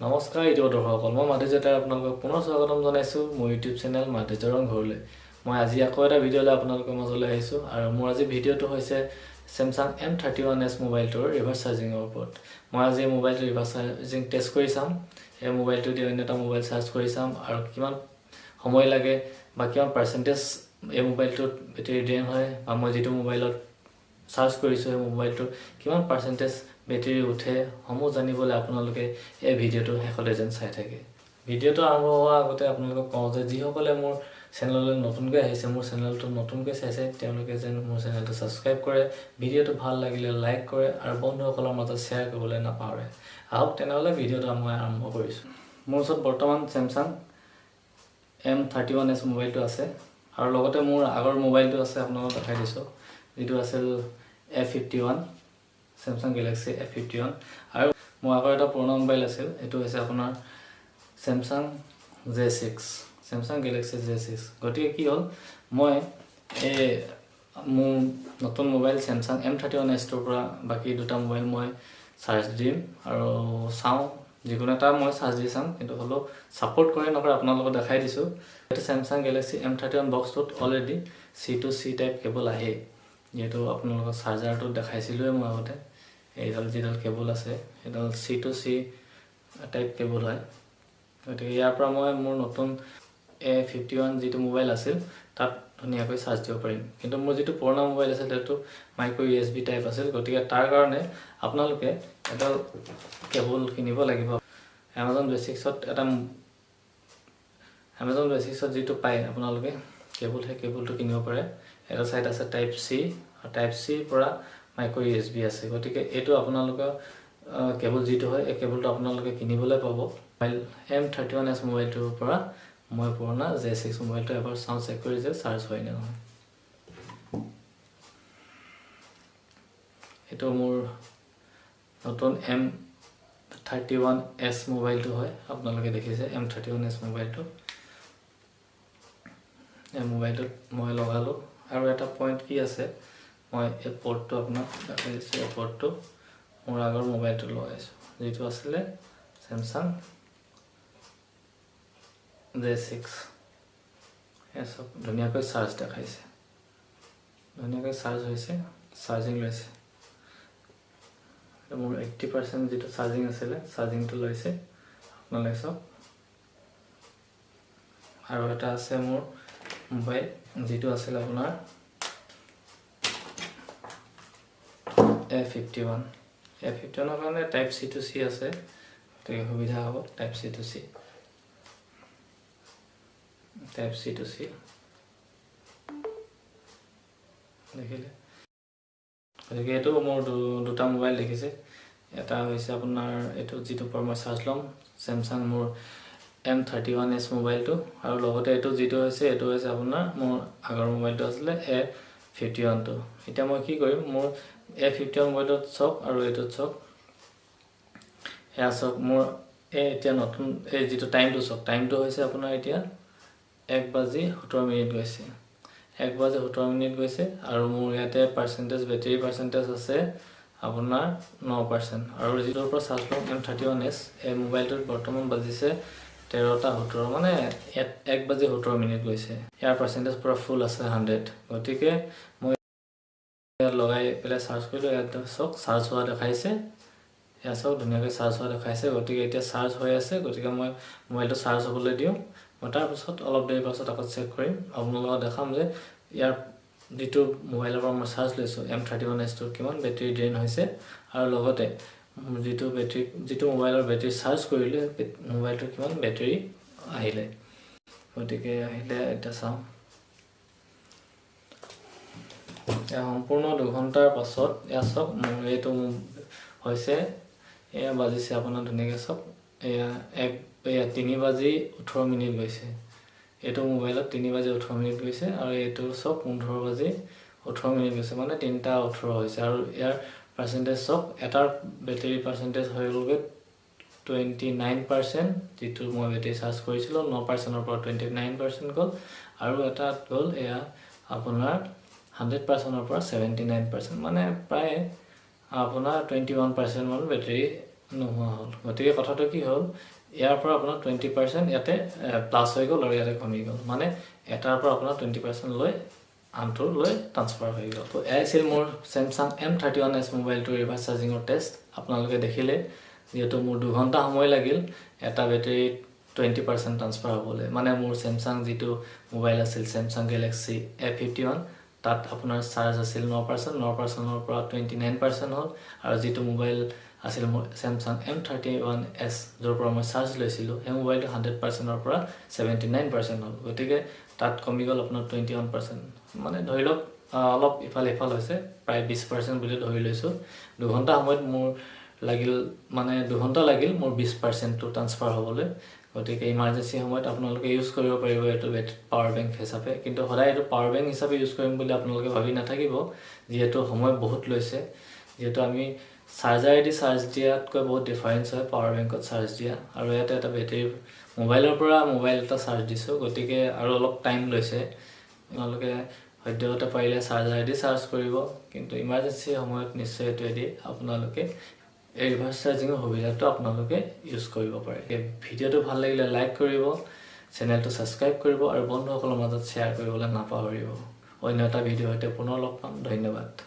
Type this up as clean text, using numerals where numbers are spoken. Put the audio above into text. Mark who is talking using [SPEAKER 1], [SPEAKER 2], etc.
[SPEAKER 1] নমস্কাৰ ইউটিউব দৰ্শকসকল, মই মাধুৰ্য তাই আপোনালোকক পুনৰ স্বাগতম জনাইছোঁ মোৰ ইউটিউব চেনেল মাধুৰ্য ৰং ঘৰলৈ। মই আজি আকৌ এটা ভিডিঅ'লৈ আপোনালোকৰ মাজলৈ আহিছোঁ আৰু মোৰ আজি ভিডিঅ'টো হৈছে চেমচাং M31s মোবাইলটোৰ ৰিভাৰ্ছ চাৰ্জিঙৰ ওপৰত। মই আজি এই মোবাইলটো ৰিভাৰ্ছ চাৰ্জিং টেষ্ট কৰি চাম, এই মোবাইলটো দি অন্য এটা মোবাইল চাৰ্জ কৰি চাম আৰু কিমান সময় লাগে বা কিমান পাৰ্চেণ্টেজ এই মোবাইলটোত বেটেৰী ড্ৰেইন হয় বা মই যিটো মোবাইলত চাৰ্জ কৰিছোঁ সেই মোবাইলটোৰ কিমান পাৰ্চেণ্টেজ বেটেৰী উঠে, সমূহ জানিবলৈ আপোনালোকে এই ভিডিঅ'টো শেষলৈ যেন চাই থাকে। ভিডিঅ'টো আৰম্ভ হোৱাৰ আগতে আপোনালোকক কওঁ যে যিসকলে মোৰ চেনেললৈ নতুনকৈ আহিছে, মোৰ চেনেলটো নতুনকৈ চাইছে, তেওঁলোকে যেন মোৰ চেনেলটো ছাবস্ক্ৰাইব কৰে, ভিডিঅ'টো ভাল লাগিলে লাইক কৰে আৰু বন্ধুসকলৰ মাজত শ্বেয়াৰ কৰিবলৈ নাপাহৰে। আহক তেনেহ'লে ভিডিঅ'টো মই আৰম্ভ কৰিছোঁ। মোৰ ওচৰত বৰ্তমান চেমচাং M31s মোবাইলটো আছে আৰু লগতে মোৰ আগৰ মোবাইলটো আছে, আপোনালোকক দেখাই দিছোঁ, যিটো আছিল A51, Samsung Galaxy A51। আৰু মোৰ আগৰ এটা পুৰণা মোবাইল আছিল, এইটো হৈছে আপোনাৰ Samsung J6, Samsung Galaxy J6। গতিকে কি হ'ল, মই এই মোৰ নতুন মোবাইল চেমচাং M31sটোৰ পৰা বাকী দুটা মোবাইল মই চাৰ্জ দিম আৰু চাওঁ, যিকোনো এটা মই চাৰ্জ দি চাম, কিন্তু হ'লেও ছাপোৰ্ট কৰে নকৰে আপোনালোকক দেখাই দিছোঁ। এইটো চেমচাং গেলেক্সি M31 বক্সটোত already C to C type cable আহেই, যিহেতু আপোনালোকৰ চাৰ্জাৰটো দেখাইছিলোঁৱে মই আগতে। এইডাল যিডাল কেবল আছে সেইডাল C to C type cable হয়। গতিকে ইয়াৰ পৰা মই মোৰ নতুন A51 যিটো মোবাইল আছিল তাত ধুনীয়াকৈ চাৰ্জ দিব পাৰিম। কিন্তু মোৰ যিটো পুৰণা মোবাইল আছিল সেইটো মাইক্ৰ' USB type আছিল, গতিকে তাৰ কাৰণে আপোনালোকে এডাল কেবল কিনিব লাগিব। এমাজন বেচিক্সত যিটো পায় আপোনালোকে কেবল, সেই কেবলটো কিনিব পাৰে। এটা ছাইড আছে টাইপ চি আৰু টাইপ চিৰ পৰা মাইক্ৰ' USB আছে। গতিকে এইটো আপোনালোকৰ কেবল যিটো হয়, এই কেবলটো আপোনালোকে কিনিবলৈ পাব। মোবাইল M31s মোবাইলটোৰ পৰা মই পুৰণা J6 মোবাইলটো এবাৰ চাওঁ, চেক কৰি যে চাৰ্জ হয় নে নহয়। এইটো মোৰ নতুন M31s মোবাইলটো হয়, আপোনালোকে দেখিছে M31s মোবাইলটো। এই মোবাইলটোত মই লগালোঁ। আৰু এটা পইণ্ট কি আছে, মই এই পৰ্টটো আপোনাক দেখাই দিছোঁ। এই পৰ্টটো মোৰ আগৰ মোবাইলটো লগাইছোঁ, যিটো আছিলে চেমচাং J6। এয়া চব ধুনীয়াকৈ চাৰ্জ দেখাইছে, ধুনীয়াকৈ চাৰ্জ হৈছে, চাৰ্জিং লৈছে। মোৰ 80% যিটো চাৰ্জিং আছিলে চাৰ্জিংটো লৈছে, আপোনালোকে চাওক। আৰু এটা আছে মোৰ মোবাইল যিটো আছিল আপোনাৰ A51। A51ৰ কাৰণে টাইপ চি টু চি আছে, গতিকে সুবিধা হ'ব। Type C to C, type C to C দেখিলে। গতিকে এইটো মোৰ দুটা মোবাইল দেখিছে। এটা হৈছে আপোনাৰ এইটো যিটোৰ পৰা মই চাৰ্জ ল'ম, চেমচাং মোৰ M31s মোবাইলটো, আৰু লগতে এইটো যিটো হৈছে এইটো হৈছে আপোনাৰ মোৰ আগৰ মোবাইলটো আছিলে A51টো। এতিয়া মই কি কৰিম, মোৰ A51 মোবাইলটোত চাওক আৰু এইটোত চাওক, এয়া চাওক মোৰ এই এতিয়া নতুন এই যিটো টাইমটো চাওক, টাইমটো হৈছে আপোনাৰ এতিয়া 1:17 গৈছে, 1:17 গৈছে। আৰু মোৰ ইয়াতে পাৰ্চেণ্টেজ, বেটেৰী পাৰ্চেণ্টেজ আছে আপোনাৰ 9%। আৰু যিটোৰ পৰা চাৰ্জ লওঁ M31s, এই মোবাইলটোত বৰ্তমান বাজিছে 13:17, মানে ইয়াত 1:17 গৈছে। ইয়াৰ পাৰ্চেণ্টেজ পূৰা ফুল আছে 100। গতিকে মই ইয়াত লগাই পেলাই চাৰ্জ কৰিলোঁ, ইয়াত চাওক চাৰ্জ হোৱা দেখাইছে, এয়া চাওক ধুনীয়াকৈ চাৰ্জ হোৱা দেখাইছে। গতিকে এতিয়া চাৰ্জ হৈ আছে, গতিকে মই মোবাইলটো চাৰ্জ হ'বলৈ দিওঁ। মই তাৰপাছত অলপ দেৰি পাছত আকৌ চেক কৰিম, আপোনালোকক দেখাম যে ইয়াৰ যিটো মোবাইলৰ পৰা মই চাৰ্জ লৈছোঁ M31sটোৰ কিমান বেটেৰী ড্ৰেইন হৈছে, আৰু লগতে যিটো বেটেৰী, যিটো মোবাইলৰ বেটেৰী চাৰ্জ কৰিলে মোবাইলটোৰ কিমান বেটেৰী আহিলে। গতিকে আহিলে এতিয়া চাওঁ, সম্পূৰ্ণ 2 ঘণ্টাৰ পাছত এয়া চাওক মোৰ এইটো হৈছে, এয়া বাজিছে আপোনাৰ ধুনীয়াকৈ চাওক, এয়া এয়া 3:18 গৈছে। এইটো মোবাইলত 3:18 গৈছে আৰু এইটো চাওক 15:18 গৈছে, মানে 3:18 হৈছে। আৰু ইয়াৰ পাৰ্চেণ্টেজ চাওক, এটাৰ বেটেৰী পাৰ্চেণ্টেজ হৈ গ'লগৈ 29%, যিটো মই বেটেৰী চাৰ্জ কৰিছিলোঁ 9%ৰ পৰা 29% গ'ল। আৰু এটাত গ'ল এয়া আপোনাৰ 100%ৰ পৰা 79%, মানে প্ৰায় আপোনাৰ 21% মান বেটেৰী নোহোৱা হ'ল। গতিকে কথাটো কি হ'ল, ইয়াৰ পৰা আপোনাৰ 20% ইয়াতে প্লাছ হৈ গ'ল আৰু ইয়াতে কমি গ'ল। মানে এটাৰ পৰা আপোনাৰ 20% লৈ আনটো লৈ ট্ৰান্সফাৰ হৈ গ'ল। তো এয়াই আছিল মোৰ চেমচাং M31s মোবাইলটোৰ ৰিভাৰ্ছ চাৰ্জিঙৰ টেষ্ট। আপোনালোকে দেখিলে, যিহেতু মোৰ 2 ঘণ্টা সময় লাগিল এটা বেটেৰীত 20% ট্ৰান্সফাৰ হ'বলৈ। মানে মোৰ চেমচাং যিটো মোবাইল আছিল, চেমচাং গেলেক্সি A51, তাত আপোনাৰ চাৰ্জ আছিল 9%, 9%ৰ পৰা 29% হ'ল। আৰু যিটো মোবাইল আছিল মোৰ চেমচাং M31s, য'ৰ পৰা মই চাৰ্জ লৈছিলোঁ, সেই মোবাইলটো 100%ৰ পৰা 79% হ'ল। গতিকে তাত কমি গ'ল আপোনাৰ 21%। মানে ধৰি লওক অলপ ইফাল সিফাল হৈছে, প্ৰায় 20% বুলি ধৰি লৈছোঁ। 2 ঘণ্টা সময়ত মোৰ লাগিল, মানে 2 ঘণ্টা লাগিল মোৰ 20%টো ট্ৰান্সফাৰ হ'বলৈ। গতিকে ইমাৰ্জেঞ্চি সময়ত আপোনালোকে ইউজ কৰিব পাৰিব এইটো পাৱাৰ বেংক হিচাপে। কিন্তু সদায় এইটো পাৱাৰ বেংক হিচাপে ইউজ কৰিম বুলি আপোনালোকে ভাবি নাথাকিব, যিহেতু সময় বহুত লৈছে। যিহেতু আমি চাৰ্জাৰেদি চাৰ্জ দিয়াতকৈ বহুত ডিফাৰেঞ্চ হয় পাৱাৰ বেংকত চাৰ্জ দিয়া। আৰু ইয়াতে এটা বেটেৰী, মোবাইলৰ পৰা মোবাইল এটা চাৰ্জ দিছোঁ, গতিকে আৰু অলপ টাইম লৈছে। আপোনালোকে সদ্যহতে পাৰিলে চাৰ্জাৰেদি চাৰ্জ কৰিব, কিন্তু ইমাৰ্জেঞ্চি সময়ত নিশ্চয় এইটোৱেদি আপোনালোকে এই ৰিভাৰ্ছ চাৰ্জিঙৰ সুবিধাটো আপোনালোকে ইউজ কৰিব পাৰে। ভিডিঅ'টো ভাল লাগিলে লাইক কৰিব, চেনেলটো ছাবস্ক্ৰাইব কৰিব আৰু বন্ধুসকলৰ মাজত শ্বেয়াৰ কৰিবলৈ নাপাহৰিব। অন্য এটা ভিডিঅ'ৰ সৈতে পুনৰ লগ পাম। ধন্যবাদ।